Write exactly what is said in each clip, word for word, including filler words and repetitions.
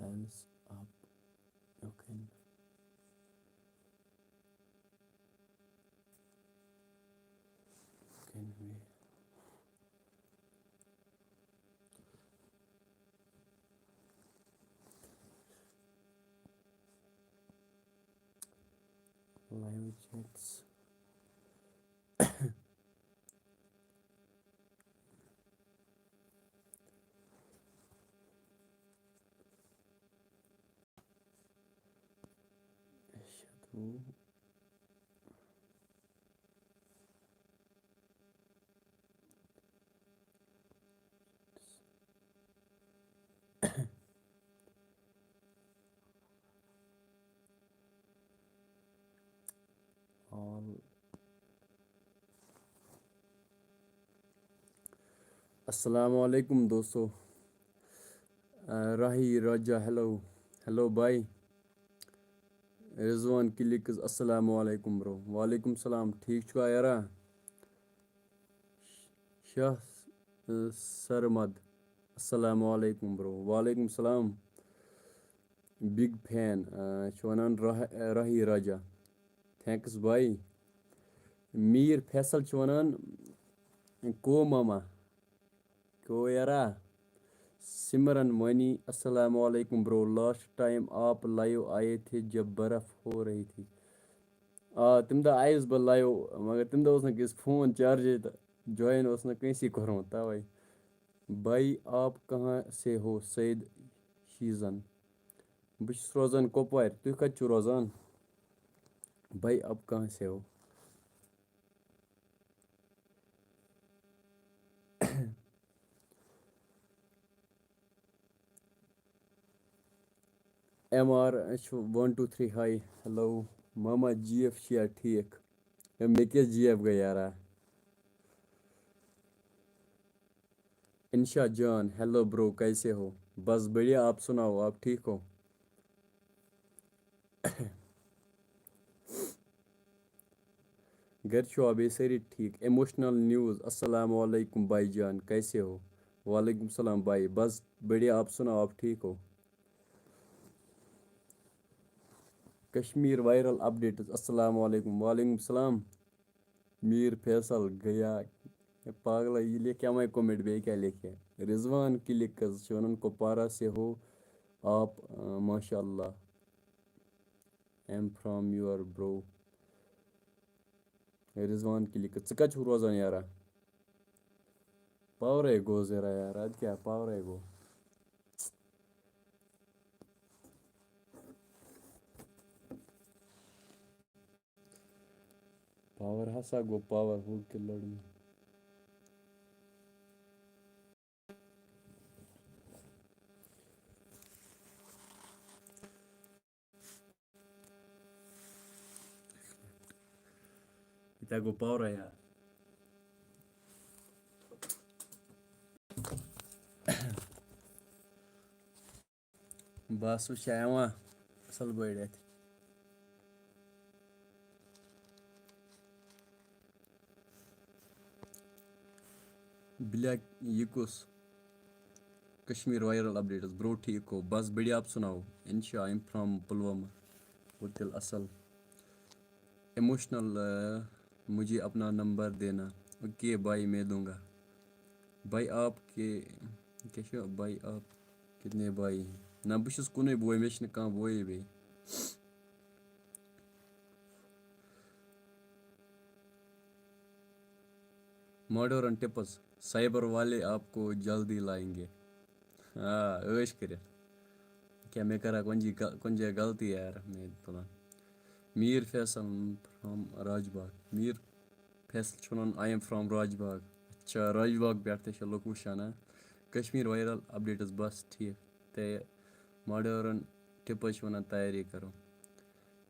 Hands up. You can. Can we? Live chats. All. السلام علیکم دوستو۔ آ، راہی راجا، ہیلو۔ ہیلو بھائی۔ رضوان کلکس، السلام علیکم برو۔ وعلیکم السلام، ٹھیک چھُکھا یارا؟ شاہ، آ، سرمد، السلام علیکم برو۔ وعلیکم السلام۔ بگ فین، آ، چھُ وَنان راہ-، راہی راجا۔ تھینکس بھائی۔ میٖر فیصل چھُ وَنان، کو ماما، کو یارا۔ سمرن وانی، السلام علیکم برو، لاسٹ ٹائم آپ لائیو آئے تھے جب برف ہو رہی تھی۔ آ، تَمہِ دۄہ آیُس بہٕ لایِو، مگر تَمہِ دۄہ اوس نہٕ کٲنٛسہِ فون چارجے تہٕ جویِن اوس نہٕ کٲنٛسی کوٚرمُت، تَوَے۔ بھائی، آپ کہاں سے ہو؟ سید شیزن۔ بہٕ چھُس روزان کۄپوارِ۔ تُہۍ کَتہِ چھِو روزان؟ بھائی، آپ کہاں سے ہو؟ ایم آر چھُ one two three, hi, hello, ماما جی ایف چھُیا ٹھیٖک؟ ہے، مےٚ کیٛاہ جی ایف گٔے یارا؟ انشا جان، ہیلو برو، کیسے ہو؟ بس بڑھیا، آپ سناؤ، آپ ٹھیک ہو؟ گھر چھوا بیٚیہِ سٲری ٹھیٖک؟ ایموشنل نیوز، السلام علیکم بھائی جان، کیسے ہو؟ وعلیکم السلام بھائی، بس بڑھیا، آپ سناؤ، آپ ٹھیک ہو؟ کشمیر وائرل اپڈیٹس، السلام علیکم۔ وعلیکم السلام۔ میٖر فیصل گیا۔ ہے پاگلا، یہِ لیکھِ یَمے کومنٹ، بیٚیہِ کیٛاہ لیکھِ؟ رضوان کلکس چھِ وَنان، کپوارہ سے ہو آپ؟ آ، ماشاء اللہ۔ I am from your bro۔ Rizwan clicks, ژٕ کَتہِ چھُکھ روزان یارا؟ پاورے گوٚو ذرا یار، اَدٕ کیٛاہ پاورے گوٚو۔ پاور ہسا گوٚو پاور، ہُہ کہِ لٔڑ مےٚ۔ ییٚتہِ ہا گوٚو پاورا یار۔ بس، وٕچھ یِوان اَصٕل پٲٹھۍ اَتھِ۔ بلیک، یہِ کُس؟ کشمیر وائرل اپڈیٹس، برو ٹھیک ہو؟ بس بڑھیا، آپ سناؤ؟ انشا، I am from پلوامہ۔ وہ تیٚلہِ اَصٕل۔ ایموشنل، آ، مجھے اپنا نمبر دینا۔ اوکے بھائی، میں دوں گا۔ بھائی آپ کے، کیٛاہ چھُ؟ بھائی آپ کتنے بھائی ہیں؟ نہ، بہٕ چھُس کُنُے بوے، مےٚ چھِنہٕ کانٛہہ بویے بیٚیہِ۔ ماڈورن ٹپس، سائبر والے آپ کو جلدی لائیں گے۔ آ، عٲش کٔرِتھ۔ کیٛاہ مےٚ کَرا کُنہِ جایہِ غ-، کُنہِ جایہِ غلطی یار، مےٚ تُلان۔ میٖر فیصل فرام راج باغ۔ میٖر فیصل چھُ وَنان، I am from Raj Bagh. اچھا، راج باغ پٮ۪ٹھ تہِ چھِ لُکھ وٕچھان، ہا؟ کشمیر وائرل اپڈیٹس، بس ٹھیٖک۔ تہٕ ماڈورن ٹپس چھِ وَنان، تیاری کرو۔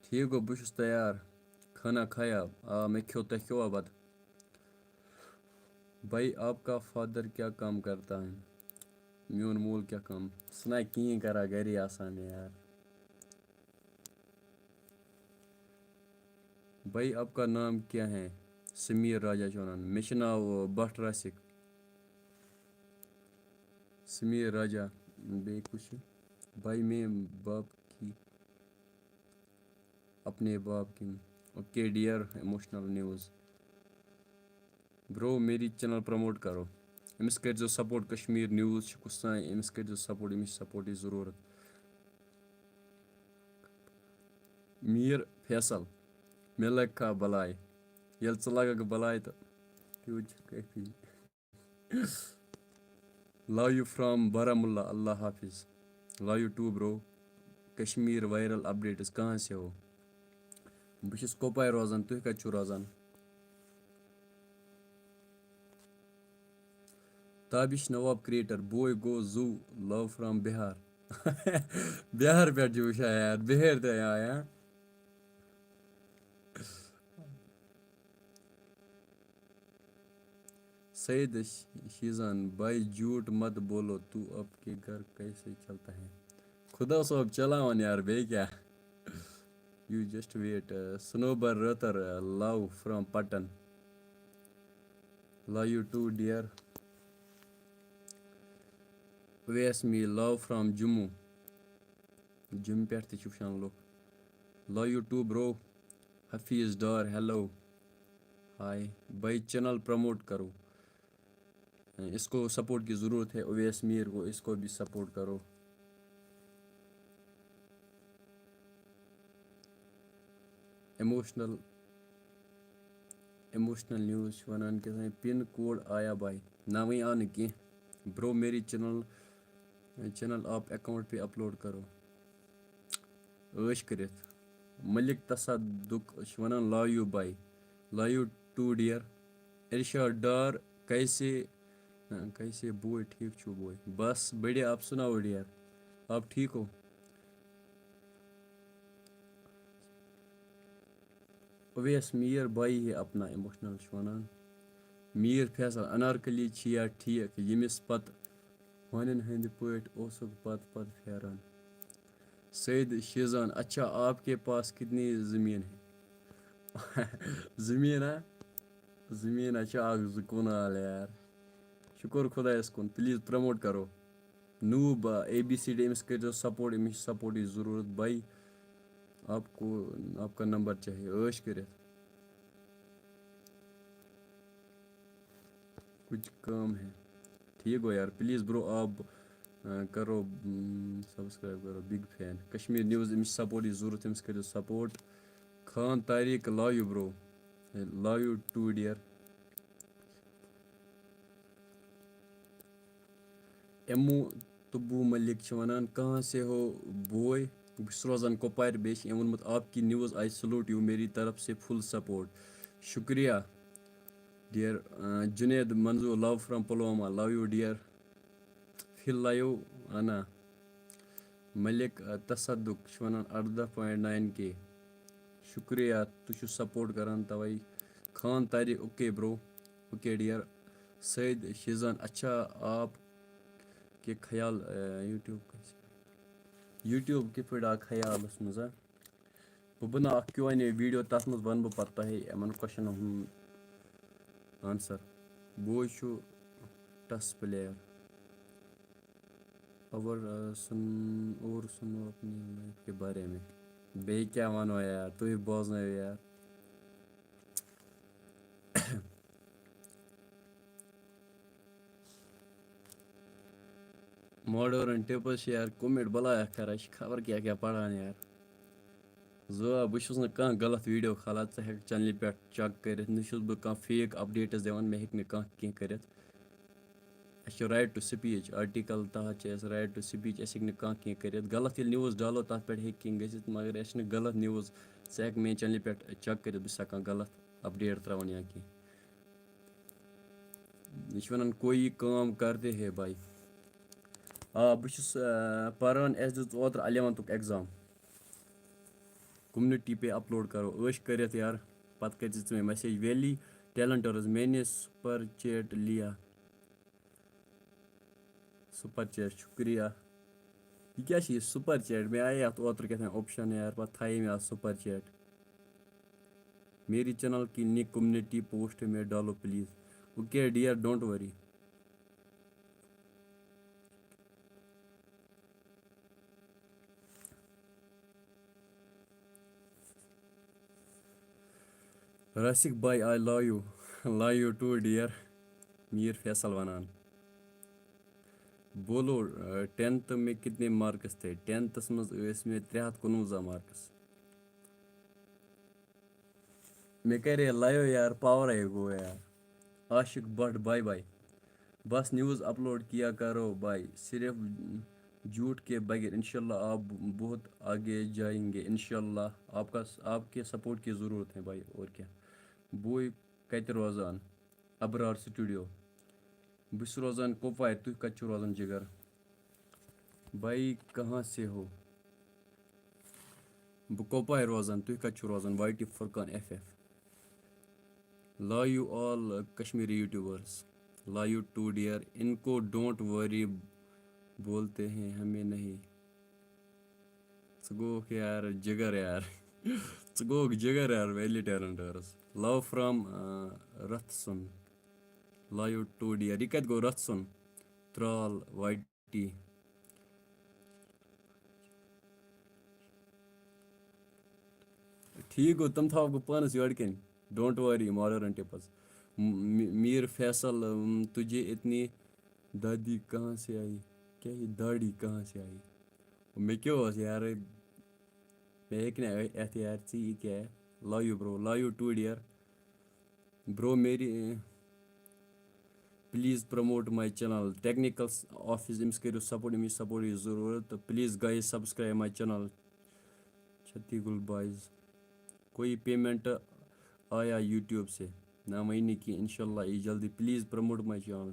ٹھیٖک گوٚو، بہٕ چھُس تیار۔ کھانا کھایا؟ آ، مےٚ کھیوٚو، تۄہہِ کھیوٚوا بَتہٕ؟ بھائی، آپ کا فادر کیا کام کرتا ہے؟ میون مول کیٛاہ کٲم؟ سُہ نہ کِہیٖنۍ کران، گرے آسان یار۔ بھائی، آپ کا نام کیا ہے؟ سمیر راجا چھُ وَنان۔ مےٚ چھُ ناو، آ، بٹ راسِک۔ سمیر راجا، بیٚیہِ کُس چھُ؟ بھائی میں باپ کی اپنے باپ کی۔ Okay dear, emotional news. Bro, میری چینل پروموٹ کرو۔ أمِس کٔرۍزیو سپورٹ، کشمیر نیوز چھِ کُس تام، أمِس کٔرۍزیو سپورٹ، أمِس چھِ سپورٹٕچ ضروٗرت۔ میٖر فیصل، مےٚ لگہِ کھا بلاے؟ ییٚلہِ ژٕ لگکھ بلاے تہٕ تیوٗت چھِ کٲفی۔ Love you from بارہمولہ، اللہ حافظ۔ Love you too bro۔ Kashmir viral updates کہاں سے ہو؟ بہٕ چھُس کۄپوارِ روزان، تُہۍ کتہِ چھِو روزان؟ تابش نواب کریٹر، بوے گو زو، love from بہار۔ بہار پٮ۪ٹھ چھِ وٕچھان یار، بہار تہِ آیا۔ سید ش-، شیزان، بھائی جھوٹ مت بولو، تو آپ کے گھر کیسے چلتا ہے؟ خدا صٲب چلاوان یار، بیٚیہِ کیٛاہ؟ You just wait۔ Sanobar Rather, love from پٹن۔ Love you too dear۔ Owais me, love from Jammu. Jammu پٮ۪ٹھ تہِ چھِ وٕچھان لُکھ۔ Love you too bro۔ Hafeez Dar, hello. Hi. بھائی چینل پروموٹ کرو۔ اس کو سپورٹ کی ضرورت ہے، اویس میر کو، اس کو بھی سپورٹ کرو۔ ایموشنل، ایموشنل نیوز چھِ وَنان کیٛاہ تام، پِن کوڈ آیا بھائی؟ نہ، وٕنہِ آو نہٕ کینٛہہ۔ برو، میری چینل، چینل آپ اکاؤنٹ پہ اپلوڈ کرو۔ عٲش کٔرِتھ۔ ملک تصدق چھُ وَنان، love you bhai، love you too dear۔ ارشاد ڈار، کیسے، نہ، کیسے بوے، ٹھیٖک چھُو بوے؟ بس بڑھیا، آپ سناؤ ڈیئر، آپ ٹھیٖک ہو؟ اویس میر، بھائی ہے اپنا، ایموشنل چھُ وَنان۔ میر فیصل، انارکلی چھِیا ٹھیٖک، ییٚمِس پتہٕ ہونٮ۪ن ہٕنٛدِ پٲٹھۍ اوسُکھ پتہٕ پتہٕ پھیران؟ سید شیزان، اچھا، آپ کے پاس کتنی زمین ہے؟ زمین ہا؟ زمین ہا چھِ اکھ زٕ کنال یار۔ شکر خدایس کُن، پلیز پروموٹ کرو۔ نوب، اے بی سی ڈی، أمِس کٔرۍزیو سپورٹ، أمِس چھِ سپورٹٕچ ضروٗرت۔ بھائی، آپ کو، آپ کا نمبر چاہیے، عٲش کٔرِتھ۔ کچھ کام ہے۔ ٹھیٖک گوٚو یار، پلیز برو، آپ، آ، کرو، م، سبسکرائب کرو، بگ فین۔ کشمیر نیوز، أمِس چھِ سپورٹٕچ ضروٗرت، أمِس کٔرِو support. Khan Tariq, love you bro، love you too dear۔ ایمو تبو ملک چھِ وَنان، کہاں سے ہو بوے؟ بہٕ چھُس روزان کۄپوارِ، بیٚیہِ چھِ أمۍ ووٚنمُت، آپ کی نیوز، I salute you، میری طرف سے فل سپورٹ۔ شُکریہ ڈیئر۔ آ، Junaid Manzoor, love from Pulwama, love you dear۔ فِل لایِو اَنا۔ ملک، آ، تصدق چھُ وَنان، اَرداہ پوینٹ ناین کے۔ شُکریہ، تُہۍ چھِو سپورٹ کران، تَوَے۔ خان طاریق، اوکے برو، اوکے ڈیئر۔ سید شیزان، اچھا، آپ کے خیال، آ، یوٹیوب کیسے، یوٹیوب کِتھ پٲٹھۍ آو خیالَس منٛز، ہا؟ بہٕ بَناوٕ اَکھ کیو اینڈ اے ویٖڈیو، تَتھ منٛز وَنہٕ بہٕ پَتہٕ تۄہہِ یِمَن کوسچنَن ہُنٛد آنسَر۔ بوے چھُ ٹَس پٕلیر۔ اور، آ، سُن-، اور سُنو اپنی لائف کے بارے میں۔ بیٚیہِ کیٛاہ وَنو یار، تُہۍ بوزنٲیِو یار۔ ماڈٲرٕن ٹِپٕس چھِ یار، کومٮ۪نٛٹ بَلایا کَران، یہِ چھِ خبر کیٛاہ کیٛاہ پَران یار۔ زٲ، بہٕ چھُس نہٕ کانٛہہ غلط ویٖڈیو کھالان، ژٕ ہٮ۪کھ چَنلہِ پٮ۪ٹھ چیک کٔرِتھ، نہ چھُس بہٕ کانٛہہ فیک اَپڈیٹٕس دِوان، مےٚ ہیٚکہِ نہٕ کانٛہہ کینٛہہ کٔرِتھ۔ اَسہِ چھُ right to speech، آرٹیکل تحت چھِ اَسہِ right to speech، اَسہِ ہیٚکہِ نہٕ کانٛہہ کینٛہہ کٔرِتھ۔ غلط ییٚلہِ نیوز ڈالو، تَتھ پٮ۪ٹھ ہیٚکہِ کینٛہہ گٔژھِتھ، مگر اَسہِ چھِنہٕ غلط نیوز، ژٕ ہٮ۪کھ میٛانہِ چَنلہِ پٮ۪ٹھ چیک کٔرِتھ، بہٕ چھُسا کانٛہہ غلط اَپڈیٹ ترٛاوان یا کینٛہہ۔ یہِ چھِ وَنان، کوئی کام کرتے ہے بھائی۔ آ، بہٕ چھُس، آ، پَران، اَسہِ دیُت اوترٕ اَلیوَنتھُک ایٚگزام۔ کومنٹی پے اپلوڈ کرو، عٲش کٔرِتھ یار۔ پَتہٕ کٔرۍ زِ ژٕ مےٚ میسیج، ویلی ٹیلنٹرز، میں نے سپر چیٹ لیا۔ سپر چیٹ، شُکریہ۔ یہِ کیٛاہ چھِ یہِ سپر چیٹ؟ مےٚ آیے اَتھ اوترٕ کیٛاہ تام آپشن یار، پَتہٕ تھایے مےٚ اَتھ سپر چیٹ۔ میری چینل کی نئی کمیونٹی پوسٹ میں ڈالو please. Okay dear, don't worry. Rasik بھائی، I love you. Love you too, dear. Mir Faisal وَنان. بولو، ٹینتھ میں کتنے مارکس تھے؟ ٹینتھس منٛز ٲسۍ مےٚ ترٛےٚ ہَتھ کُنوُہ زٕ مارکس. مےٚ کَرے لایِو یار، پاورَے گوٚو یار. عاشق بٹ، bye bye. بس نیوز اپلوڈ کیا کرو بھائی، صرف جھوٹ کے بغیر. انشاءاللہ آپ بہت آگے جائیں گے، انشاءاللہ. آپ کا، آپ کے سپورٹ کی ضرورت ہے بھائی، اور کیا. بوے کتہِ روزان؟ ابرار سٹوڈیو. بہٕ چھُس روزان کۄپوارِ، تُہۍ کتہِ چھِو روزان جِگر؟ بھائی کہاں سے ہو؟ بہٕ کۄپوارِ روزان، تُہۍ کتہِ چھِو روزان؟ Y T Furqan F F. Love you all Kashmiri YouTubers. Love you too, dear. ان کو don't worry بولتے ہیں، ہمیں نہیں. ژٕ گوٚوکھ یار جِگر یار. ژٕ گوٚوکھ جِگر یار، ویلی ٹیلنٹٲرٕس. Love from رتھ سُن. Love you too, dear. یہِ کتہِ گوٚو رتھ سُن؟ ترال واے ٹی. ٹھیٖک گوٚو، تِم تھاوَکھ بہٕ پانَس یورٕ کَنۍ. Don't worry, modern tips. م-، میٖر فیصل، م، تجھے اتنی دادی کہاں سے آئی؟ کیٛاہ یہِ داڑھی کہاں سے آئی؟ مےٚ کیٛاہ اوس یارٕ؟ مےٚ ہیٚکہِ نہٕ یَتھ یار ژٕ یہِ کیٛاہ؟ Love you, bro. Love you too, dear. Bro, Marie, please promote my channel. Technical office، أمِس کٔرِو سپورٹ، أمِس سپورٹ یہِ ضروٗرت. Please guys, subscribe my channel. چھتی گُل بوائز. کوئی پیمنٹ آیا یوٹیوب سے؟ نہ، وۄنۍ نہٕ کینٛہہ، انشاءاللہ یی جلدی. Please promote my channel.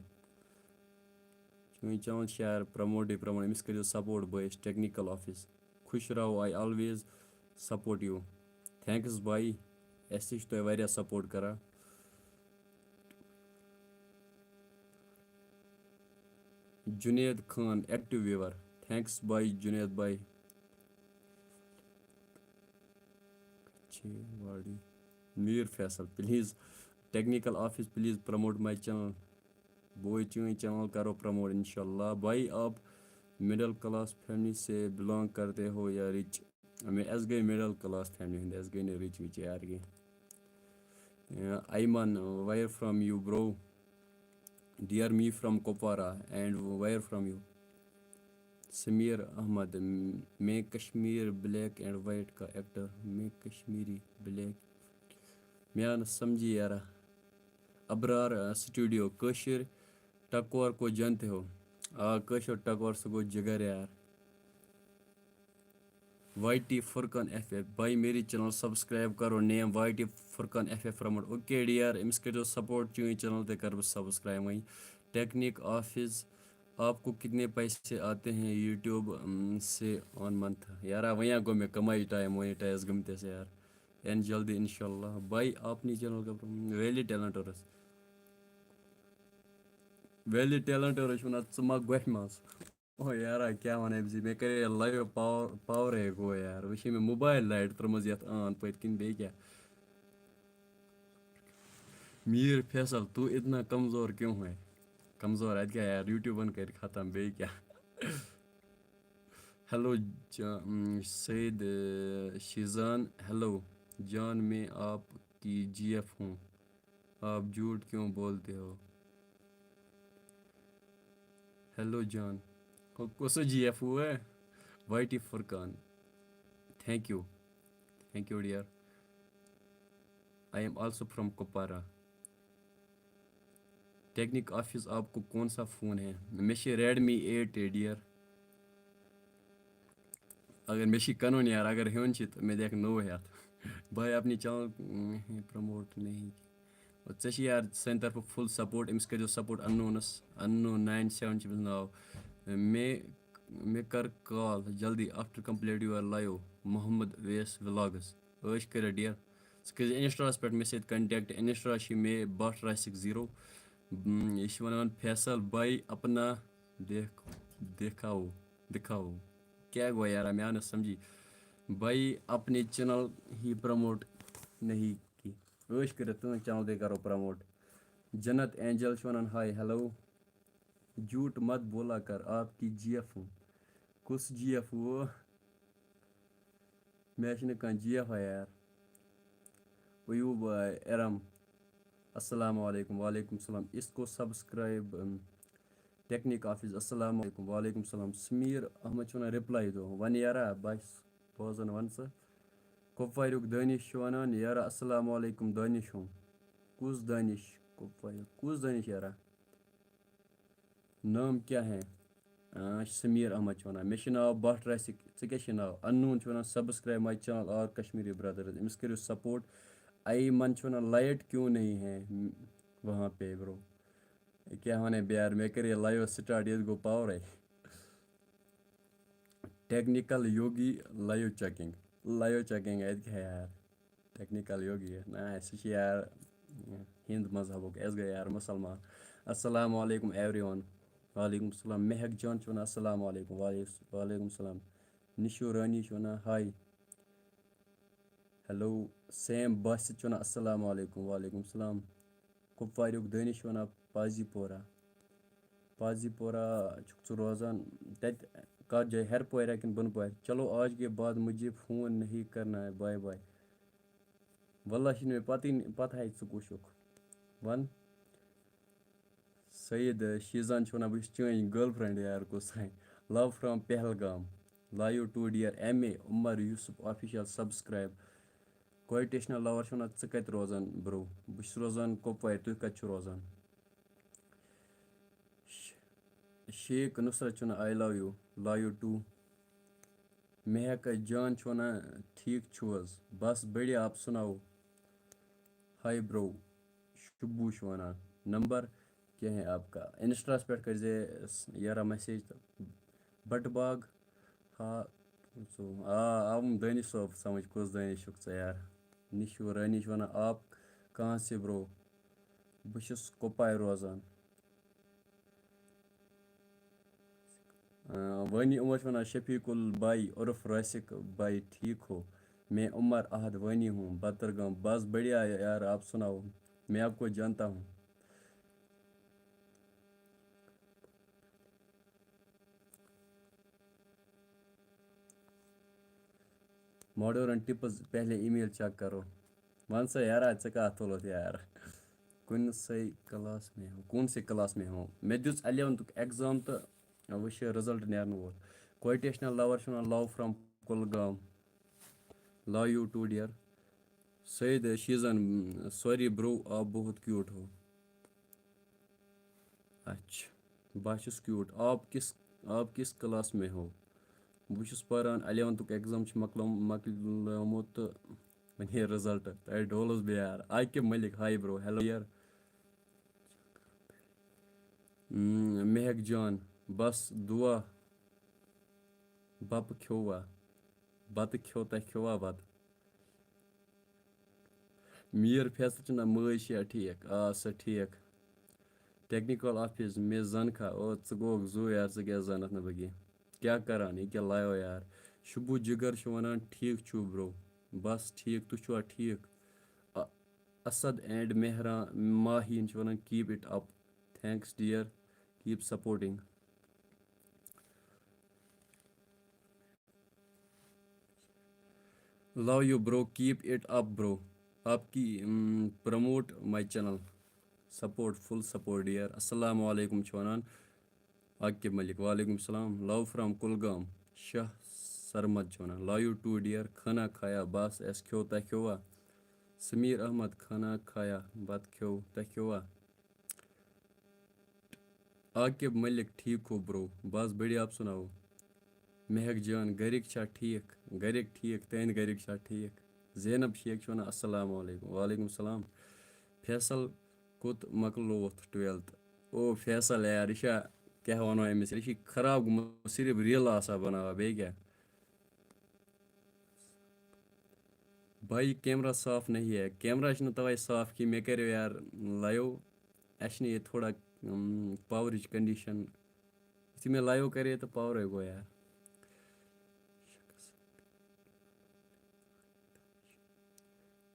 چٲنۍ چینل شیئر، پرموٹٕے پرموٹ، أمِس کٔرِو سپورٹ بٲیِس ٹیکنیکل آفس. خوش رہو، I always support you. Thanks بھائی، اَسہِ تہِ چھِ تۄہہِ واریاہ سپورٹ کران. جُنید خان، ایکٹیو ویور. Thanks بھائی، جُنید بھائی. چھ واڑی. Mir Faisal, please technical office, please promote my channel. بوے، چٲنۍ چینل کرو پرموٹ انشاءاللہ. بھائی، آپ مڈل کلاس فیملی سے بلانگ کرتے ہو یا رچ؟ مےٚ، اَسہِ گٔے مڈل کلاس فیملی ہُنٛد، اَسہِ گٔے نہٕ رچ وچ یار کینٛہہ. ایمن، where from you, bro? Dear, me from Kupwara. And where from you? Sameer Ahmad, میں کشمیر بلیک اینڈ وائٹ کا ایکٹر، میں کشمیری بلیک، مےٚ آو نہٕ سمجھی یارا. ابرار، آ، سٹوڈیو، کٲشِر ٹکور کو جانتے ہو؟ آ، کٲشُر ٹکور، سُہ گوٚو جِگر یار. Y T Furqan F F, بھائی میری چینل سبسکرائب کرو، name Y T Furqan F F promote. Okay dear, أمِس کٔرۍزیو سپورٹ، چٲنۍ چینل تہِ کرٕ بہٕ سبسکرائب وۄنۍ. ٹیکنیک آفس، آپ کو کتنے پیسے آتے ہیں یوٹیوب، ام، سے آن منتھ؟ یارا، وۄنۍ ہا گوٚو مےٚ کمٲے ٹائم مونیٹائز گٔمتِس یار. یِن جلدی انشاءاللہ. بھائی، اپنی چینل کا ویلی ٹیلنٹ اور ویلی ٹیلنٹ اور چھُ وَنان، ژٕ ما گۄپھِ منٛز؟ او یارا، کیٛاہ وَنہٕ أمۍ سٕے؟ مےٚ کَرے لایِو پاور، پاورے گوٚو یار. وٕچھے مےٚ موبایل لایٹ ترٛٲومٕژ یَتھ آن پٔتۍ کِنۍ، بیٚیہِ کیٛاہ؟ میٖر فیصل، تو اتنا کمزور کیوں ہے؟ کمزور اَتہِ کیٛاہ یار، یوٗٹیوٗبَن کَرِ ختم، بیٚیہِ کیٛاہ؟ ہیلو جا-، ام، سید، ا، شیزان، ہیلو جان، میں آپ کی جی ایف ہوں، آپ جھوٹ کیوں بولتے ہو؟ ہیلو جان، کو-، کُس جی ایف ہوا ہے؟ Y T Furqan, thank you, thank you dear. I am also from Kupwara. Technique office, آپ کو کون سا فون ہے؟ مےٚ چھِ ریڈمی ایٹ اے ڈیئر. اگر مےٚ چھِ کٕنُن یار، اگر ہیوٚن چھِ تہٕ مےٚ دِکھ نوٚو ہٮ۪تھ. بھائی اپنی چینل پرموٹ نہیں کی. ژےٚ چھِ یار سانہِ طرفہٕ فُل سپورٹ، أمِس کٔرۍزیو سپورٹ، اننونس، اننون ناین سیون چھِ أمِس ناو. مےٚ، مےٚ کر کال جلدی after complete your live, Mohammad ویس ولاگس. عٲش کٔرِتھ ڈیئر. ژٕ کٔرۍ زِ انسٹاہَس پٮ۪ٹھ مےٚ سۭتۍ کنٹیکٹ، انسٹا چھِ مے بٹ راسِک زیٖرو. م، یہِ چھِ وَنان فیصل بھائی اپنا دیکھ، دکھاؤ، دکھاؤ. کیٛاہ گوٚو یارا، مےٚ آو نہٕ سمجھی. بھائی اپنے چینل ہی پروموٹ نہیں کی. عٲش کٔرِتھ تُہٕنٛز چینل تہِ کرو پروموٹ. جنت اینجل چھِ وَنان ہاے ہیلو. جھوٹ مت بولا کر، آپ کی جی ایف ہوں. کُس جی ایف ہو؟ مےٚ چھِنہٕ کانٛہہ جی ایف آی یار. ایوب، آ، ارم، السلام علیکم۔ وعلیکم السلام۔ اس کو سبسکرائب، ام، ٹیکنیک آفس، السلام علیکم۔ وعلیکم السلام۔ سمیر احمد چھُ وَنان، رِپلاے دو۔ وَن یارا، بہٕ چھُس بوزان، وَن ژٕ۔ کۄپواریُک دٲنِش چھُ وَنان، یارا السلام علیکم دٲنِش ہُم۔ کُس دٲنِش؟ کۄپوارِ، کُس دٲنِش یارا؟ نام کیا ہے؟ آ، سمیر احمد چھُ وَنان، مےٚ چھُ ناو بٹ راسِک، ژےٚ کیٛاہ چھُے ناو؟ انون چھُ وَنان، subscribe my channel all Kashmiri brothers، أمِس کٔرِو support۔ ایمن چھُ وَنان، light کیوں نہیں ہے وہاں پہ bro؟ کیٛاہ وَنَے بہٕ یار، مےٚ کٔر یہِ live start، ییٚتہِ گوٚو power۔ Technical Yogi live checking، live checking اَتہِ کیٛاہ یار؟ Technical Yogi، نہ، سُہ چھُ یار ہِنٛد مذہبُک، اَسہِ گٔے یار مُسلمان۔ السلام علیکم everyone۔ وعلیکم السلام۔ مہک جان چھُ وَنان، السلام علیکم۔ وعلیکم، وعلیکم السلام۔ نِشو رانی چھُ وَنان، hi۔ Hello۔ سیم باسط چھُ وَنان، السلام علیکم۔ وعلیکم السلام۔ کُپواریُک دٲنِش چھُ وَنان، پازی پورہ۔ پازی پورہ چھُکھ ژٕ روزان؟ تَتہِ کَتھ جایہِ، ہیٚرِ پورہ کِنہٕ بۄنہٕ پورہ؟ چلو، آج کے بعد مجھے فون نہیں کرنا ہے، bye bye۔ واللہ چھِنہٕ مےٚ پَتہٕ، پَتہٕ ہَے ژٕ کُس چھُکھ۔ وَن۔ سید شیزان چھُ وَنان، بہٕ چھُس چٲنۍ girlfriend یار، کُس تام۔ Love from Pahalgam. Love you too dear۔ M A Umar Yusuf official subscribe۔ کویٹیشنل لور چھُ وَنان، ژٕ کَتہِ روزان bro؟ بہٕ چھُس روزان کۄپوارِ، تُہۍ کَتہِ چھِو روزان؟ ش-، شیخ نصرت چھُ وَنان، I love you، love you too۔ مہک جان چھُ وَنان، ٹھیٖک چھُو حظ؟ بس بڑھیا، آپ سناؤ؟ Hi bro، شبو چھُ وَنان، نمبر کیا ہے آپ کا؟ Insta-ہس پٮ۪ٹھ کٔرۍ زِ یارا message تہٕ بٹہٕ باغ۔ ہا، ژٕ، آ، آوُم دٲنِش صٲب سمجھ، کُس دٲنِش چھُکھ ژٕ یار؟ نِشو رٲنی چھِ وَنان، آپ کہاں سے bro؟ بہٕ چھُس کۄپوارِ روزان۔ آ، وٲنی عمر چھُ وَنان، شفیق البائی عرف راسک بھائی، ٹھیک ہو؟ میں عمر احد وٲنی ہوں، بترگام۔ بس بڑھیا یار، آپ سناؤ؟ میں آپ کو جانتا ہوں۔ Modern tips، پہلے email check کرو۔ وَن سا یارا، ژٕ کَتھ تُلُتھ یار؟ کُنہِ سٕے class میں ہو، کون سے class میں ہو؟ مےٚ دیُت eleventh-ُک exam تہٕ وٕچھ result نیرنہٕ وول۔ Quotational lover چھُ وَنان، love from Kulgam. Love you too dear۔ Syed Shizan, sorry bro، آپ بہت cute ہو۔ اچھا، بہٕ چھُس cute۔ آپ کس، آپ کس class میں ہو؟ بہٕ چھُس پران، eleventh-ُک exam چھُ مۄکلوم-، مۄکلیومُت تہٕ وۄنۍ یی result۔ تۄہہِ ڈولُس بہٕ یار۔ عاقب ملک، hi bro، hello dear۔ مہک جان، بس دعا۔ بَپہٕ کھیوٚوا؟ بَتہٕ کھیوٚو، تۄہہِ کھیوٚوا بَتہٕ؟ میٖر فیصل چھُنہ مٲج چھےٚ ٹھیٖک؟ آ، سۄ ٹھیٖک۔ Technical office، مےٚ زَن کھا، او، ژٕ گوٚوکھ زُو یار، ژٕ کیٛاہ زانَتھ نہٕ بہٕ کینٛہہ؟ کیٛاہ کَران یہِ کیٛاہ لایو یار؟ شُبوٗ جِگر چھُ وَنان، ٹھیٖک چھُو bro؟ بَس ٹھیٖک، تُہۍ چھُوا ٹھیٖک؟ اَ-، اسد اینڈ مہران ماہیٖن چھِ وَنان، keep it up، thanks dear, keep supporting. Love you bro, keep it up bro. آپ کی، ام، promote my channel. Support, full support dear. السلام علیکم چھِ وَنان عاقب ملک۔ وعلیکم السلام۔ Love from Kulgam. شاہ سرمد چھِ وَنان، love you too dear. کھانا کھایا؟ بس، اَسہِ کھیوٚو، تۄہہِ کھیوٚوا؟ سمیر احمد، کھانا کھایا؟ بَتہٕ کھیوٚو، تۄہہِ کھیوٚوا؟ عاقب ملک، ٹھیک ہو bro؟ بس بڑھیا، آپ سناؤ؟ مہک جان، گرِکۍ چھا ٹھیک؟ گرِکۍ ٹھیک، تہنٛدۍ گرِکۍ چھا ٹھیک؟ زینب شیخ چھِ وَنان، السلام علیکم۔ وعلیکم السلام۔ فیصل، کوٚت مۄکلووُتھ twelfth؟ او فیصل یار، یہِ چھا، کیٛاہ وَنو أمِس، یہِ چھِ خراب گوٚمُت، صرف ریٖلہٕ آسان بَناوان، بیٚیہِ کیٛاہ؟ بھائی کیمرہ صاف نہیں ہے، کیمرہ چھُنہٕ تَوَے صاف کینٛہہ، مےٚ کَریو یار live، اَسہِ چھِنہٕ ییٚتہِ تھوڑا، اۭں، power-ٕچ condition، یُتھُے مےٚ live کَرے تہٕ power-ے گوٚو یار۔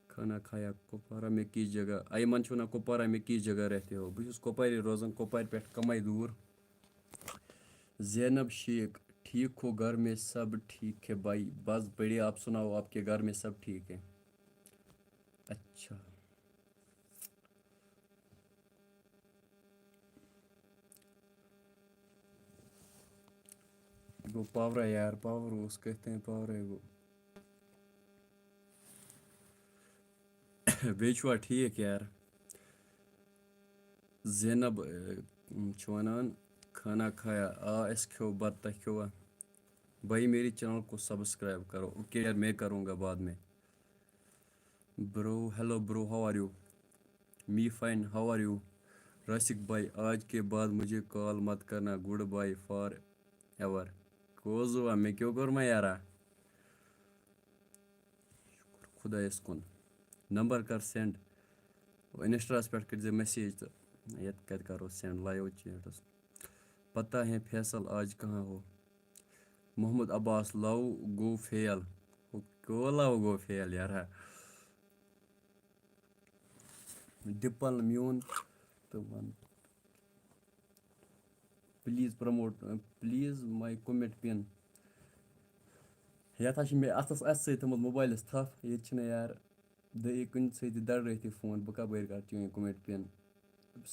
کھانا کھایا کپوارہ میں کس جگہ؟ ایمن چھُ وَنان، کپوارہ میں کس جگہ رہتے ہو؟ بہٕ چھُس کۄپوارِ روزان، کۄپوارِ پٮ۪ٹھ کَمٕے دوٗر۔ زینب شیخ، ٹھیک ہو؟ گھر میں سب ٹھیک ہے بھائی؟ بس بڑھیا، آپ سناؤ، آپ کے گھر میں سب ٹھیک ہے؟ اچھا۔ گوٚو پاورا یار، پاور اوس کٔتھۍ تام، پاورے گوٚو۔ بیٚیہِ چھُوا ٹھیٖک یار؟ زینب، اے، چھُ وَنان، کھانا کھایا؟ آ، اَسہِ کھیوٚو بَتہٕ، تۄہہِ کھیوٚوا؟ بھائی، میری چینل کو سبسکرائب کرو۔ اوکے یار، میں کروں گا بعد میں۔ Bro, hello bro, how are you? Me fine, how are you? Rasik بھائی، آج کے بعد مجھے کال مت کرنا، گڈ بائی فار ایور۔ کوزوا، مےٚ کیٛاہ کوٚر ما یارا؟ شُکُر خۄدایَس کُن۔ نمبر کر سینڈ۔ انسٹاہَس پٮ۪ٹھ کٔرۍ زِ میسیج تہٕ یَتھ کَتہِ کَرو سینڈ لایِو چیٹَس۔ پتہ ہے فیصل آج کہاں ہو؟ محمد عباس، لو گو فیل۔ ہُہ کو لو گو فیل یارا؟ ڈِپل میون تہٕ وَن۔ Please promote, please my comment pin. یَتھ ہا چھِ مےٚ اَتھَس اَتھٕ سۭتۍ تھٲومٕژ موبایلَس تھَپھ، ییٚتہِ چھِنہٕ یار دٔیہِ کُنہِ سۭتۍ تہِ دَرٲیتھٕے فون، بہٕ کَپٲرۍ کَرٕ چٲنۍ comment pin?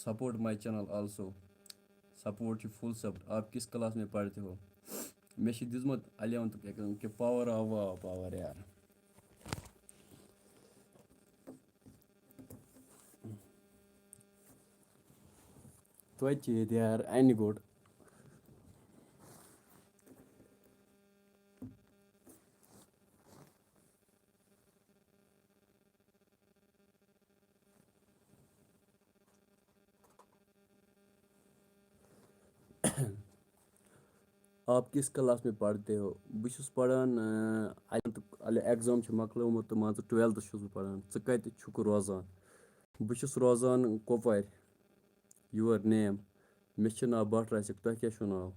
Support my channel also. Support چھُ full support. آپ کس کلاس میں پڑھتے ہو؟ مےٚ چھِ دیُتمُت الیونتھُک ایٚگزام کہِ پاور آو، آو پاور یار۔ توتہِ چھِ ییٚتہِ یار اَنہِ گوٚٹ۔ آپ کس کلاس میں پڑھتے ہو؟ بہٕ چھُس پران، الیونتھُک ایٚگزام چھُ مۄکلیومُت تہٕ مان ژٕ ٹُویلتھَس چھُس بہٕ پران۔ ژٕ کَتہِ چھُکھ روزان؟ بہٕ چھُس روزان کۄپوارِ۔ Your name؟ مےٚ چھُ ناو بٹ راسِک، تۄہہِ کیٛاہ چھُو ناو؟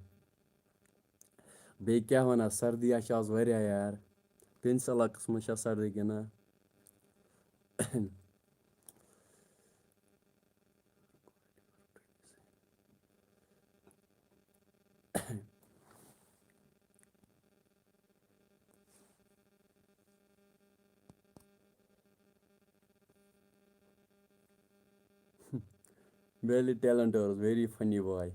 بیٚیہِ کیٛاہ وَنان، سردی ہا چھِ آز واریاہ یار۔ تُہٕنٛدِس علاقَس منٛز چھا سردی کِنہٕ نہ؟ Very talented, very funny boy.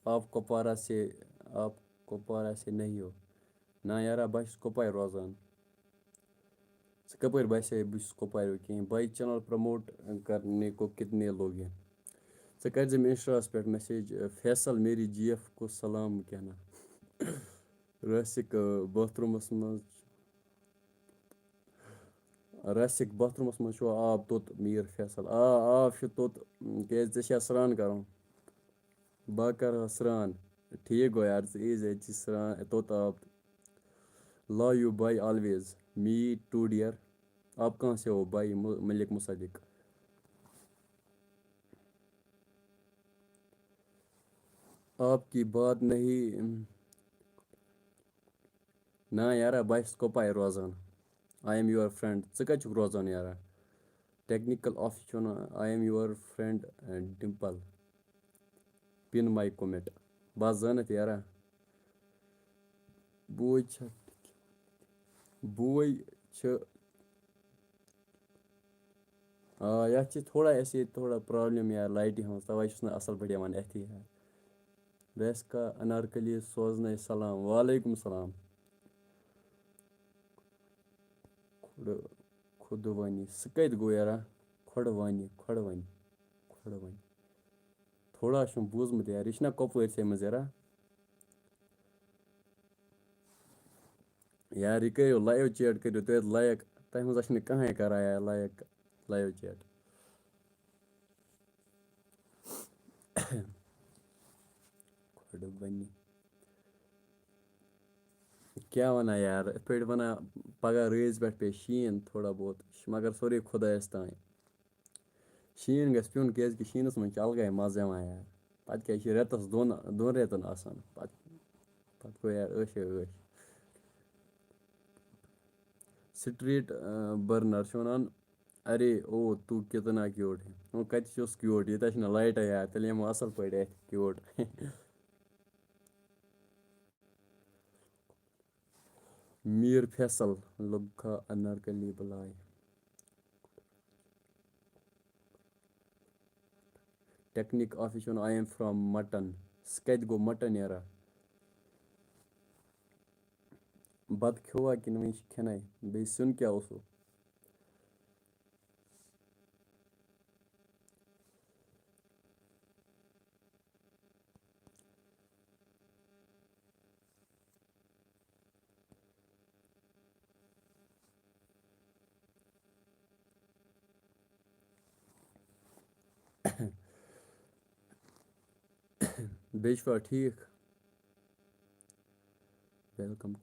آپ کپوارہ سے، آپ کپوارہ سے نہیں ہو؟ نہ یارا، بہٕ چھُس کۄپوارِ روزان۔ ژٕ کَپٲرۍ باسے بہٕ چھُس کۄپوارِ کِہیٖنۍ؟ بھائی، چینل پروموٹ کرنے کو کتنے لوگ ہیں؟ ژٕ کٔرۍ زِ مےٚ انسٹاہَس پٮ۪ٹھ میسیج، فیصل میری جی ایف کو سلام کہنا۔ راسِک، باتھ روٗمَس منٛز، راسِک، باتھ روٗمَس منٛز چھُوا آب توٚت؟ میٖر فیصل، آ، آب چھُ توٚت، کیٛازِ ژےٚ چھےٚ سرٛان کَرُن؟ بہٕ کَرٕ ہا سرٛان۔ ٹھیٖک گوٚو یار، ژٕ یی زِ، ژےٚ چھِ سرٛان توٚت آب۔ Love you bhai always, me too dear. آپ کہاں سے ہو بھائی؟ م-، ملک مصدق۔ آپ کی بات نہیں۔ نہ یارا، بہٕ چھُس کۄپوارِ روزان۔ I am your friend. ژٕ کَتہِ چھُکھ روزان یارا؟ ٹیکنیکل آفس چھُ وَنان، I am your friend, uh, Dimple. Pin my comment. بہٕ زٲنِتھ یارا۔ بوے چھا؟ بوے چھُ۔ آ، یَتھ چھِ تھوڑا اَسہِ ییٚتہِ تھوڑا پرابلم یارٕ لایٹہِ ہٕنٛز، تَوَے چھُس نہٕ اَصٕل پٲٹھۍ یِوان اَتھِ یارٕ۔ رٮ۪سکا انارکلی سوزنے سلام۔ وعلیکم سلام۔ کھُڑٕ، کھُدٕ وانی۔ سُہ کَتہِ گوٚو یارا؟ کھۄڈٕ وانی، کھۄڈٕ وانی، کھۄڈٕ وانی۔ تھوڑا چھُم بوٗزمُت یارٕ، یہِ چھُنہ کۄپوٲرۍ سٕے منٛز یارا؟ یار، یہِ کٔرِو live chat، کٔرِو تُہۍ live، تۄہہِ منٛز چھِنہٕ کٕہٕنۍ کَران یار live، live chat۔ کھۄڈٕ بَنہِ۔ کیٛاہ وَنان یار، یِتھ پٲٹھۍ وَنان، پَگاہ رٲژ پٮ۪ٹھ پیٚیہِ شیٖن تھوڑا بہت، مگر سورُے خۄدایَس تام۔ شیٖن گژھِ پیوٚن، کیٛازِکہِ شیٖنَس منٛز چھِ اَلگَے مَزٕ یِوان یار۔ پَتہٕ کیٛاہ چھِ رٮ۪تَس دۄن، دۄن رٮ۪تَن آسان، پَتہٕ، پَتہٕ گوٚو یار عٲشے عٲش۔ Street، آ، burner چھِ وَنان، ارے او تو کتنا کیوٹ ہے۔ وۄنۍ کَتہِ چھُس کیوٹ؟ ییٚتہِ چھِنہٕ لایٹَے یار، تیٚلہِ یِمو اَصٕل پٲٹھۍ اَتھِ کیوٹ۔ میٖر فیصل لوٚگ کھا انارکلی بُلاے۔ Technic office وَنان، "I am from mutton." سُہ کَتہِ گوٚو مَٹَن یارا؟ بَتہٕ کھیوٚوا کِنہٕ وٕنہِ چھِ کھٮ۪نَے؟ بیٚیہِ سیُن کیٛاہ اوسوٕ؟ بیٚیہِ چھُوا ٹھیٖک؟ Welcome.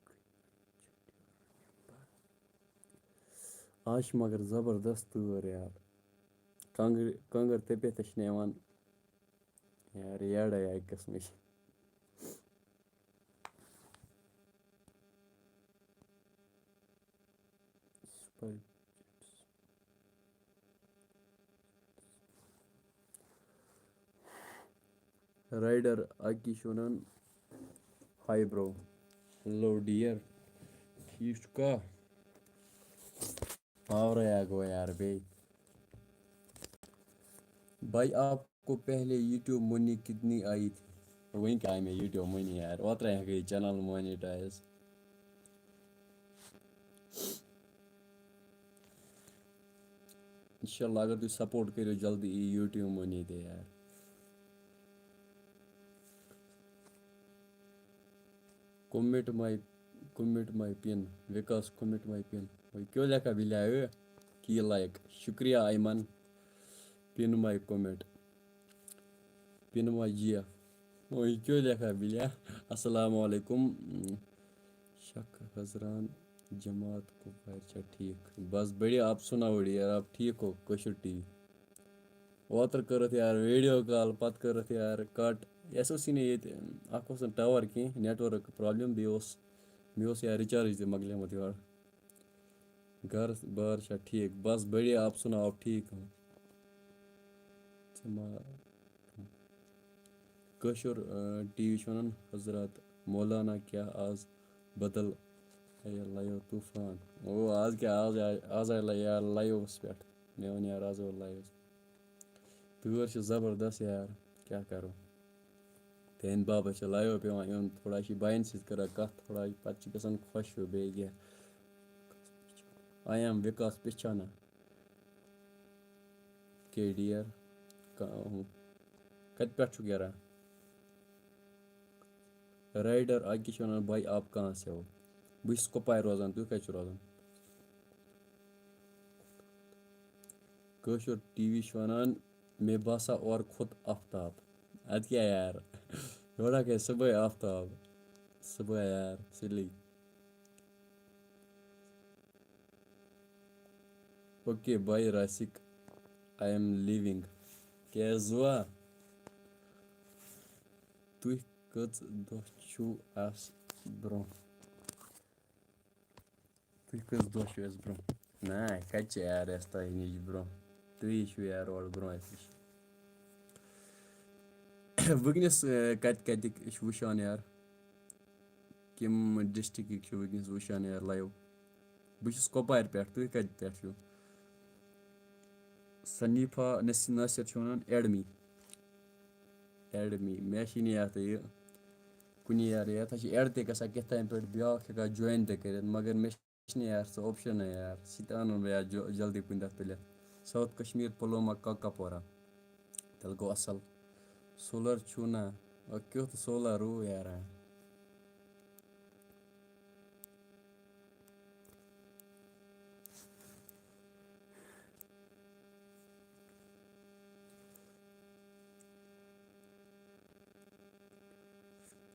آز چھِ مگر زبردست تۭر یار۔ کانٛگٕر، کانٛگٕر تٔپِتھ تہِ چھِنہٕ یِوان یار، یَڈَے اَکہِ قٕسمٕچ۔ Super. Rider اَکی چھُ وَنان، "Hi bro." Hello dear. ٹھیٖک چھُکھا؟ پاورَے آ گوٚو یار بیٚیہِ۔ بھائی آپ کو پہلے YouTube money کتنی آئی تھی؟ وٕنۍ کیٛاہ آیہِ مےٚ YouTube money یار؟ اوترَے ہا گٔے channel monetize۔ انشاءاللہ اگر تُہۍ support کٔرِو، جلدی یی YouTube money تہِ یار۔ Commit my, commit my pin. Vikas, commit my pin. وۄنۍ کیٛاہ لیکھا بِلیٛا؟ ٲ، کی like. شُکریہ ایمن۔ Pin my commit. Pin my G F. وۄنۍ کیٛاہ لیکھا بِلیٛا؟ السلام علیکم۔ شیخ حضران جماعت کۄپوارِ چھا ٹھیٖک؟ بس بڑھیا، آپ سناؤ یار، آپ ٹھیٖک ہو؟ کٲشُر ٹی وی۔ اوترٕ کٔرٕتھ یار video call، پتہٕ کٔرٕتھ یار cut۔ یہِ ہسا اوس یہِ نہٕ ییٚتہِ، اکھ اوس نہٕ tower کینٛہہ، network problem، بیٚیہِ اوس، مےٚ اوس یار recharge تہِ مۄکلیومُت یورٕ۔ گرٕ بار چھا ٹھیٖک؟ بس بڑھیا، آپ سناؤ، آپ ٹھیٖک ہو؟ ژٕ ما-، کٲشُر، آ، ٹی وی چھُ وَنان، حضرات مولانا کیٛاہ آز بدل آیا لایو طوفان؟ او، آز کیٛاہ، آز آے، آز آے لایو، لایوَس پٮ۪ٹھ۔ مےٚ وَن یار، آز آو لایوَس۔ تۭر چھِ زبردست یار، کیٛاہ کَرو؟ تِہِنٛدِ بابت چھِ لایو پٮ۪وان یُن، تھوڑا چھِ بَیَن سۭتۍ کَران کَتھ، تھوڑا پَتہٕ چھِ گژھان خۄش ہیوٗ بیٚیہِ کینٛہہ۔ I am وِکاس پِچھانا۔ K D R. کا-، ہُم۔ کَتہِ پٮ۪ٹھ چھُکھ یارا؟ رایڈر اَکہِ چھِ وَنان، "بھائی، آپ کہاں سے ہو؟" بہٕ چھُس کۄپوارِ روزان، تُہۍ کَتہِ چھِو روزان؟ کٲشُر ٹی وی چھُ وَنان، "مےٚ باسان اورٕ کھوٚت آفتاب۔" اَدٕ کیٛاہ یار، یورٕ ہا گژھِ صُبحٲے آفتاب، صُبحٲے یار، سُلی۔ Okay bye Rasik, I am leaving. کیٛاہ زُوا؟ تُہۍ کٔژ دۄہ چھِو اَسہِ برٛونٛہہ؟ تُہۍ کٔژ دۄہ چھِو اَسہِ برٛونٛہہ؟ نہ، کَتہِ چھِ یار اَسہِ تۄہہِ نِش برٛونٛہہ؟ تُہی چھِو یار اورٕ برٛونٛہہ اَسہِ نِش۔ وٕنکیٚنَس، اَ، کَتہِ کَتِکۍ چھِ وٕچھان یار؟ کَمہِ ڈِسٹِرٛکٕکۍ چھِ وٕنکیٚنَس وٕچھان یار live؟ بہٕ چھُس کۄپوارِ پٮ۪ٹھ، تُہۍ کَتہِ پٮ۪ٹھ چھِو؟ سنیٖفا نص-، ناصر چھُ وَنان add me، add me۔ مےٚ چھِ نہٕ یَتھ یہِ کُنہِ یارٕ، یَتھ ہا چھِ add تہِ گژھان کِتھ تام پٲٹھۍ، بیٛاکھ ہٮ۪کان join تہِ کٔرِتھ، مگر مےٚ چھِ نہٕ یار سُہ option یار، سُہ تہِ اَنُن بہٕ یار جو-، جلدی کُنہِ دۄہ تُلِتھ۔ South Kashmir، Pulwama, کاکاپورہ۔ تیٚلہِ گوٚو اَصٕل۔ Solar چھُو نا؟ او، کیُتھ solar روٗ یارا۔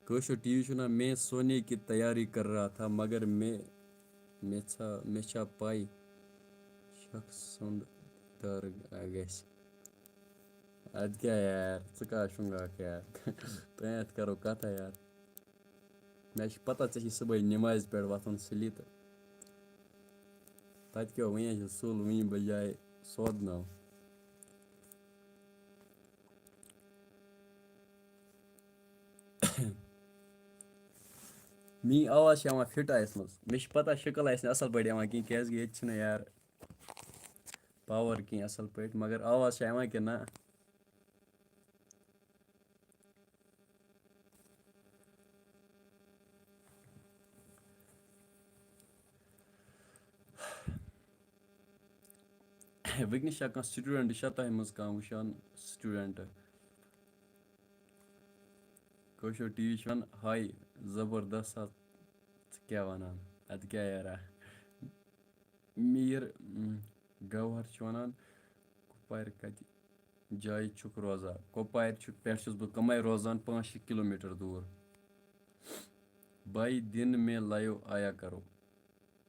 کٲشُر ٹی وی چھُ نا، میں سونے کی تیاری کر رہا تھا، مگر میں، مےٚ ژھا-، مےٚ چھا پَے شخص سُنٛد ڈر گژھِ۔ اَدٕ کیٛاہ یار، ژٕ کَر شۄنٛگاکھ یار؟ تانٮ۪تھ کَرو کَتھا یار۔ مےٚ چھِ پَتہ ژےٚ چھِ صُبحٲے نٮ۪مازِ پٮ۪ٹھ وۄتھُن سُلی تہٕ تَتہِ کیٛاہ وٕنہِ چھِ سُل، وٕنہِ بَجے سواد نَو۔ میٛٲنۍ آواز چھِ یِوان فِٹ آسہِ منٛز۔ مےٚ چھِ پَتہ شِکٕل آسہِ نہٕ اَصٕل پٲٹھۍ یِوان کِہیٖنۍ، کیٛازِکہِ ییٚتہِ چھِنہٕ یار power کِہیٖنۍ اَصٕل پٲٹھۍ، مگر آواز چھِ یِوان کِنہٕ نہ؟ وٕنکیٚنَس چھا کانٛہہ سٹوٗڈنٛٹ، چھا تۄہہِ منٛز کانٛہہ وٕچھان سٹوٗڈنٛٹ؟ کٲشُر ٹی وی چھُ وَنان، ہاے، زبردست ہا، ژٕ کیٛاہ وَنان؟ اَدٕ کیٛاہ یارا؟ میٖر، اۭں، گوہر چھُ وَنان، کۄپوارِ کَتہِ جایہِ چھُکھ روزان؟ کۄپوارِ چھُ، پٮ۪ٹھ چھُس بہٕ کَمٕے روزان، پانٛژھ شےٚ کِلوٗ میٖٹر دوٗر۔ بھائی، دن میں لایو آیا کرو۔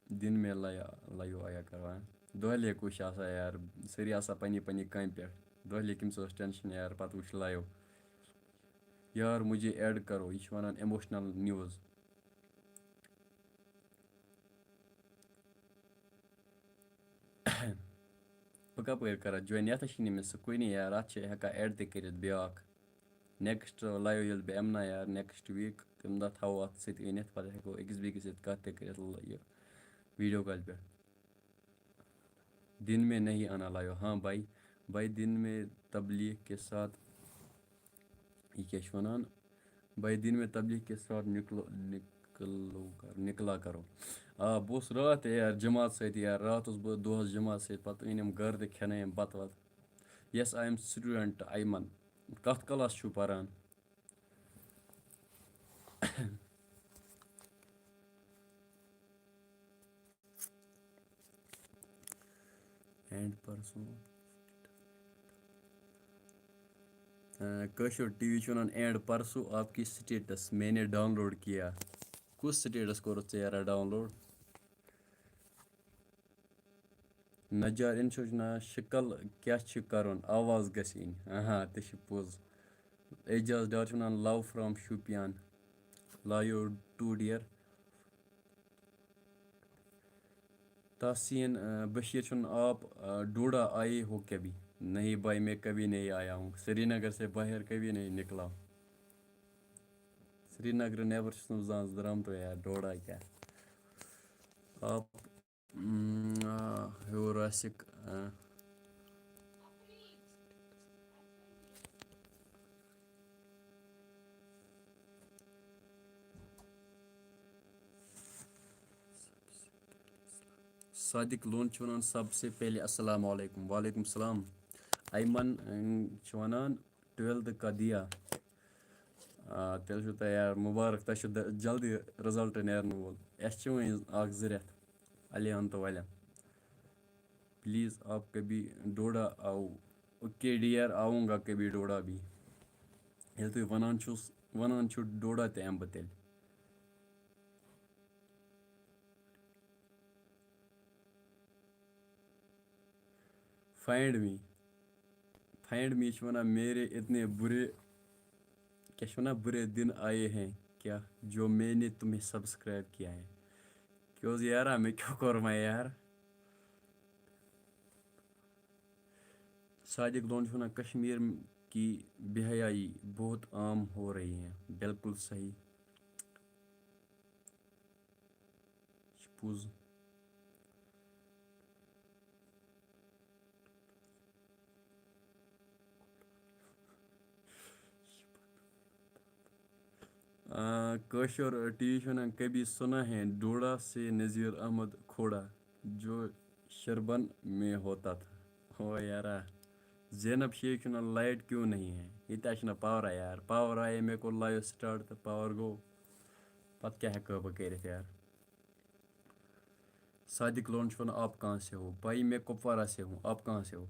دن میں لایو، لایو آیا کرو، ہاں۔ دۄہلے کُس چھُ آسان یار، سٲری آسان پننہِ پننہِ کامہِ پٮ۪ٹھ۔ دۄہلے کٔمِس اوس ٹینشن یار، پتہٕ وٕچھ لایو۔ یار، مجھے ایڈ کرو، یہِ چھُ وَنان ایموشنل نیوز۔ بہٕ کَپٲرۍ کَرٕ join؟ یَتھ چھِنہٕ مےٚ سُہ کُنی یار، اَتھ چھِ ہٮ۪کان add تہِ کٔرِتھ بیٛاکھ۔ Next live ییٚلہِ بہٕ یِمہٕ نا یار، next week، تَمہِ دۄہ تھاوو اَتھ سۭتۍ أنِتھ، پَتہٕ ہٮ۪کو أکِس بیٚکِس سۭتۍ کَتھ تہِ کٔرِتھ، یہِ video call پٮ۪ٹھ۔ دن میں نہیں آنا لایو، ہاں بھائی، بھائی دن میں تبلیغ کے ساتھ، یہِ کیٛاہ چھِ وَنان؟ بھائی دن میں تبلیغ کے ساتھ نکلو، نکلو کر، نکلا کرو۔ آ، بہٕ اوسُس راتھ تہِ یار جماعت سۭتۍ یار، راتھ اوسُس بہٕ دۄہَس جماعت سۭتۍ، پَتہٕ أنِم گَرٕ تہِ کھٮ۪نٲیِم بَتہٕ وَتہٕ۔ Yes, I am student Ayman. کَتھ class چھُو پَران؟ اینڈ پرسوں۔ آ، کٲشُر ٹی وی چھُ وَنان، اینڈ پرسوں آپ کی سٹیٹس میں نے ڈاؤن لوڈ کیا۔ کُس سٹیٹس کوٚرُتھ ژےٚ یارا ڈاؤن لوڈ؟ نجار، أمِس چھُ ناو شکل کیٛاہ چھُ کَرُن؟ آواز گژھِ یِنۍ۔ آہا، تہِ چھُ پوٚز۔ اعجاز ڈار چھُ وَنان، love from Shopian. Love you too dear۔ تحسین، آ، بشیر چھُن آپ، آ، ڈوڈا آئے ہو کبھی؟ نہیں بھائی، میں کبھی نہیں آیا ہوں۔ سری نگر سے باہر کبھی نہیں نکلا ہوں۔ سری نگر نیبر چھُس نہٕ زانٛہہ درٛامتُے یار، ڈوڈا کیٛاہ؟ آپ، اۭں، آ، ہیوٗر آسِکھ، آ۔ صادق لون چھُ وَنان، سب سے پہلے السلام علیکم۔ وعلیکم السلام۔ ایمن، اۭں، چھُ وَنان، twelfth کا دیا۔ آ، تیٚلہِ چھُو تۄہہِ یار مُبارک، تۄہہِ چھُ د-، جلدی result نیرَن وول۔ اَسہِ چھِ وۄنۍ اَکھ زٕ رٮ۪تھ۔ الیہن تو ولیم۔ Please، آپ کبھی ڈوڈا آؤ۔ Okay dear، آؤں گا کبھی ڈوڈا بھی۔ ییٚلہِ تُہۍ وَنان چھُس، وَنان چھُو ڈوڈا تہِ یِمہٕ بہٕ تیٚلہِ۔ Find me۔ Find me چھِ وَنان، میرے اتنے برے، کیٛاہ چھِ وَنان، برے دن آئے ہیں کیا، جو میں نے تمہیں سبسکرائب کیا ہے؟ کیٛاہ اوس یارا، مےٚ کیٛاہ کوٚر وۄنۍ یار؟ صادق لون چھُ وَنان، کشمیر کی بے حیائی بہت عام ہو رہی ہے۔ بالکل صحیح۔ یہِ چھُ پوٚز۔ آ، کٲشُر ٹی وی چھُ وَنان، کبھی سنا ہے ڈوڈا سے نذیر احمد کھوڑا، جو شربن میں ہوتا تھا۔ ہو یارا، زینب شیخ چھُ وَنان، لائٹ کیوں نہیں ہے؟ ییٚتہِ حظ چھُنہٕ پاورا یار۔ پاور آیے، مےٚ کوٚر live start تہٕ پاور گوٚو۔ پَتہٕ کیٛاہ ہٮ۪کہٕ بہٕ کٔرِتھ یار؟ صادق لون چھُ وَنان، آپ کہاں سے ہو؟ بھائی، میں کپوارہ سے ہوں، آپ کہاں سے ہو؟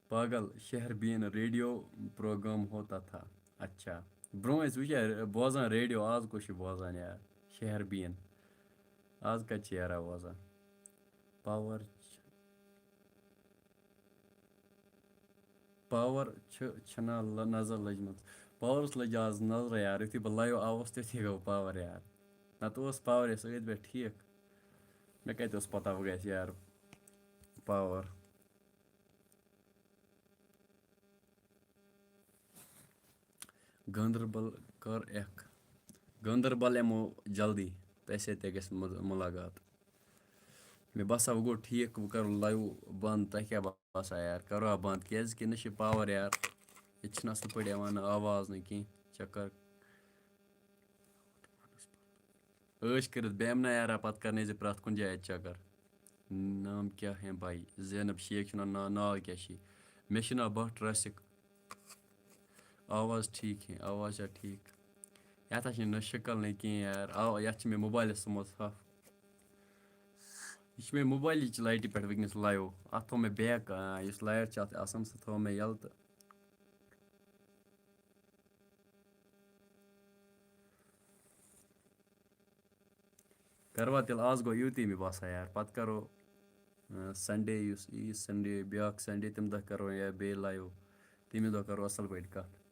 پاگل، شہر بین ریڈیو پروگرام ہوتا تھا۔ اچھا، برونٛہہ ٲسۍ وٕچھان، بوزان ریڈیو، آز کُس چھُ بوزان یار؟ شہر بین۔ آز کَتہِ چھِ یارا بوزان؟ پاور چھُ، پاور چھُ، چھَنا ل-، نظر لٔجمٕژ؟ پاورَس لٔج آز نظر یار، یُتھُے بہٕ live آوُس، تیُتھُے گوٚو پاور یار۔ نَتہٕ اوس پاورَے سۭتۍ پٮ۪ٹھ ٹھیٖک۔ مےٚ کَتہِ اوس پَتہ وۄنۍ گژھِ یار پاور؟ گاندربل کر اکھ۔ گاندربل یِمو جلدی، تۄہہِ سۭتۍ تہِ گژھِ مُل-، مُلاقات۔ مےٚ باسان وۄنۍ گوٚو ٹھیٖک، وۄنۍ کَرو live بنٛد۔ تۄہہِ کیٛاہ باسان یار، کَروا بنٛد؟ کیٛازِکہِ نہ چھِ پاور یار، ییٚتہِ چھِنہٕ اَصٕل پٲٹھۍ یِوان نہٕ آواز نہٕ کینٛہہ۔ چکر عٲش کٔرِتھ بیٚہمہٕ نا یارا، پتہٕ کرنٲے زِ پرٛٮ۪تھ کُنہِ جایہِ اَتہِ چکر۔ نام کیا ہے بھائی؟ زینب شیخ چھُ ناو، ناو، ناو کیٛاہ چھِ؟ مےٚ چھُ ناو بٹ راسِک۔ آواز ٹھیٖک ہے، آواز چھا ٹھیٖک؟ یَتھ ہا چھِنہٕ نہ شکل نہ کینٛہہ یار۔ آ، یَتھ چھِ مےٚ موبایلَس ژھٕنمٕژ ہَف۔ یہِ چھِ مےٚ موبایلٕچ لایٹہِ پٮ۪ٹھ وٕنکیٚنَس لایِو۔ اَتھ تھوٚو مےٚ بیک، آ، یُس لایٹ چھِ اَتھ آسان، سُہ تھوٚو مےٚ یَلہٕ تہٕ کروا تیٚلہِ آز گوٚو یُتُے مےٚ باسان یار۔ پَتہٕ کَرو، آ، سَنڈے یُس یی، سَنڈے، بیٛاکھ سَنڈے، تَمہِ دۄہ کَرو یا بیٚیہِ لایِو۔ تَمی دۄہ کَرو اَصٕل پٲٹھۍ کَتھ۔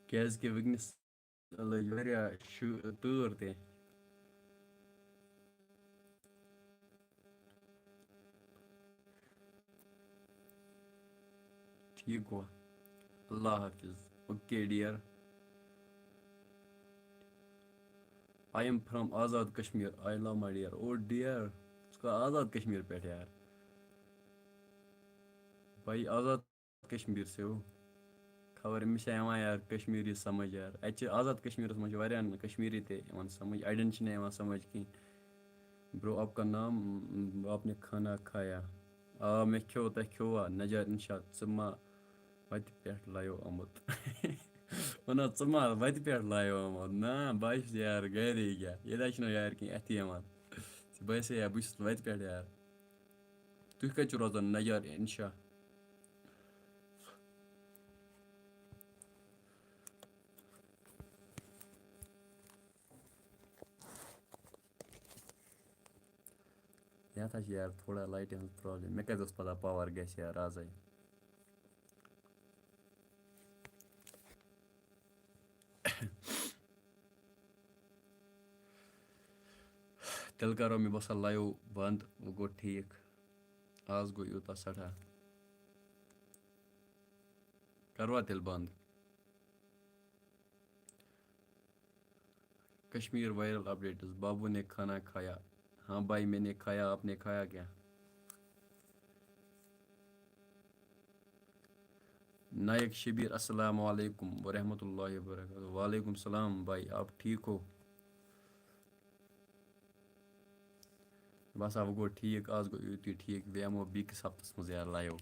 کیٛازِ کہِ وٕنکیٚنَس لٔج واریاہ شُ-، تۭر تہِ۔ ٹھیٖک گوٚو۔ اللہ حافظ۔ Okay dear. I am from Azad Kashmir. I love my dear۔ O dear, ژٕ کَر آزاد کشمیر پٮ۪ٹھ یار؟ بھائی آزاد کشمیر سے ہو۔ خبر أمِس چھا یِوان یار کشمیٖری سمجھ یار۔ اَتہِ چھِ آزاد کشمیٖرَس منٛز چھِ واریاہَن کشمیٖری تہِ یِوان سمجھ، اَڑٮ۪ن چھِنہٕ یِوان سمجھ کِہیٖنۍ۔ برو آپ کا نام، آپ نے کھانا کھایا؟ آ، مےٚ کھیوٚو، تۄہہِ کھیوٚوا؟ نجار اِنشا، ژٕ ما وَتہِ پٮ۪ٹھ لایو آمُت؟ وَنان، ژٕ ما وَتہِ پٮ۪ٹھ لایو آمُت؟ نہ، بہٕ ہا چھُس یار گَرے کیٛاہ، ییٚتہِ ہا چھِنہٕ یار کینٛہہ اَتھِ یِوان۔ ژٕ باسے یا بہٕ چھُس وَتہِ پٮ۪ٹھ یار۔ تُہۍ کَتہِ چھِو روزان نجار اِنشا؟ یَتھ ہا چھِ یار تھوڑا لایٹہِ ہٕنٛز پرابلم۔ مےٚ کَتہِ اوس پَتہ پاور گژھِ یار آزَے۔ تیٚلہِ کَرو مےٚ باسان لایِو بنٛد، وۄنۍ گوٚو ٹھیٖک۔ آز گوٚو یوٗتاہ سٮ۪ٹھاہ۔ کَروا تیٚلہِ بنٛد؟ کشمیر وائرل اپڈیٹس، بابو نے کھانا کھایا؟ ہاں بھائی، میں نے کھایا، آپ نے کھایا کیا؟ نائک شبیر، السلام علیکم ورحمۃ اللہ وبرکاتہ۔ وعلیکم السلام بھائی، آپ ٹھیک ہو؟ بس، آ، وۄنۍ گوٚو ٹھیٖک، آز گوٚو یُتُے ٹھیٖک، بیٚیہِ یِمو بیٚکِس ہفتس منٛز یار لایِو۔